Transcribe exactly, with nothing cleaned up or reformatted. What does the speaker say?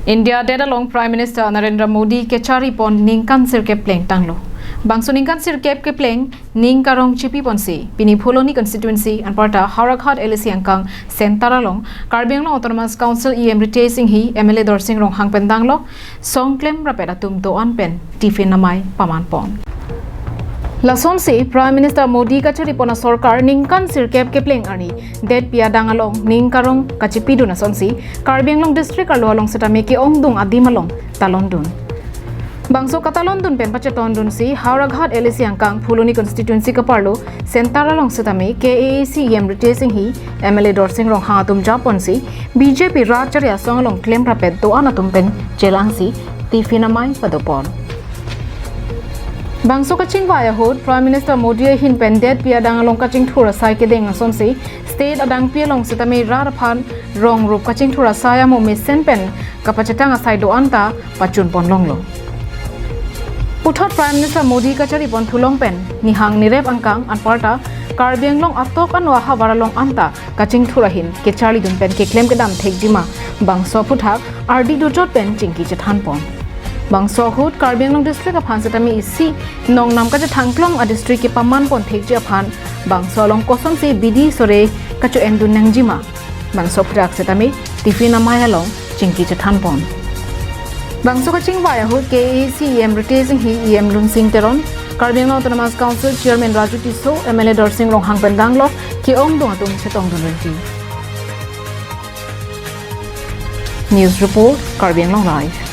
India det along Prime Minister Narendra Modi kechari pon ningkan sirkep plengtanglo. Bangso ningkan sirkep kepleng ning karong chipi ponsi pini Phuloni constituency anparta Howraghat L A C angkang center along Karbi Anglong Autonomous Council E M Ritesh Enghi, M L A Dorsing Ronghang pen danglok song klemrapet atum do-an pen tiffin amei paman pon. Lasonsi Prime Minister Modi kachari pon asorkar ningkan sirkep kepleng arni detpi adang along ning karong kachipidun asonsi Karbi Anglong district arlo along setame ke-ongdung adim along talondun. Bangso katalondun pen pachetondunsi Howraghat L A C angkang Phuloni constituency kaparlo center along setame K A A C E M Ritesh Enghi, M L A Dorsing Ronghang atum japonsi B J P rat chari asong along klemrapet do-an atum pen chelangsi tiffin amei padopon. Bangso kachingvai ahut Prime Minister Modi ahin pen detpi adang along kachingthur asai kedeng asonsi state adangpi along setame rat aphan rong rup kachingthur asai amo mesen pen kapachetang asai do-an ta pachun pon longlo. Puthot Prime Minister Modi kachari pon thulong pen nihang nirep angkang anparta Karbi Anglong atok ano ahavar along anta kachingthur ahin kecharlidun pen keklem kedam thekjima bangso aphuthak ardi dojot pen chingki chethan pon. Bangso ahut Karbi Anglong district aphan setame isi nongnam kachethangklong adistrict kepaman pon thekji aphan bangso along kosonsi bidi sore kacho-endun nangjima bangso aphuthak setame tiffin amei along chingki chethan pon. Bangso kachingvai ahut K A A C E M Ritesh Enghi, E M Lunsing Teron, Karbi Anglong Autonomous Council Chairman Raju Tisso, M L A Dorsing Ronghang pen danglok ke-ongdung atum chetongdun rengji. News report, Karbi Anglong Live.